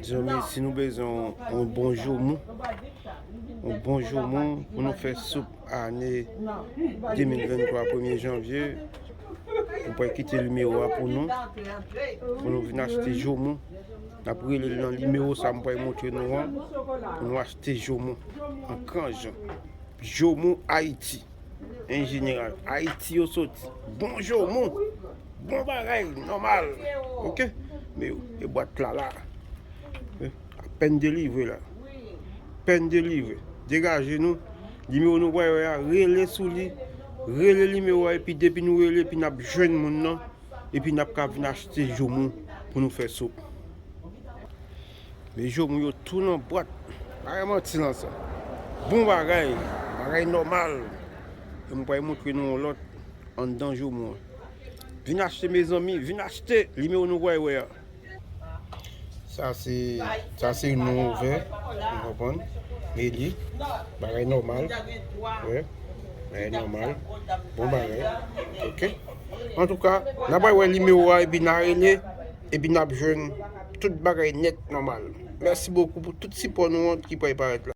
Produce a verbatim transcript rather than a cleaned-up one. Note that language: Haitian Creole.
Zanmi, si nou bezwen yon, yon bon joumou, yon bon joumou pou nou fè soup ane de mil venntwa, premye janvye, nou pral kite nimewo a pou nou, pou nou vin achte joumou. N ap rele l nan nimewo sa m pral montre nou an, pou nou achte joumou an gran jan. Joumou Ayiti. En jeneral, Ayiti yo soti. Bon joumou. Bon bagay, nòmal. Oke? Men yo, e bwat la la. Eh, apèn delivre la. Apèn delivre. Degaje nou. Nimewo nou pral wè a, rele sou li. Rele nimewo a, epi depi nou rele, epi n ap jwenn moun nan. Epi n ap ka vin achte joumou pou nou fè soup. Men joumou yo tou nan bwat. Pa gen manti lan sa. Bon bagay. Bagay nòmal. E m pral montre nou yon lòt anndan joumou an. Vin achte, mezanmi. Vin achte. Nimewo nou pral wè a. Sa se, sa se nou ouvè. Ou konprann? Men li. Bagay nòmal. Wi. Bagay nòmal. Bon bagay. Oke. Antouka, n ap pral wè nimewo a epi n a rele. Epi n ap jwenn tout bagay nèt nòmal. Mèsi bokou pou tout sipò nou an ki pral parèt la.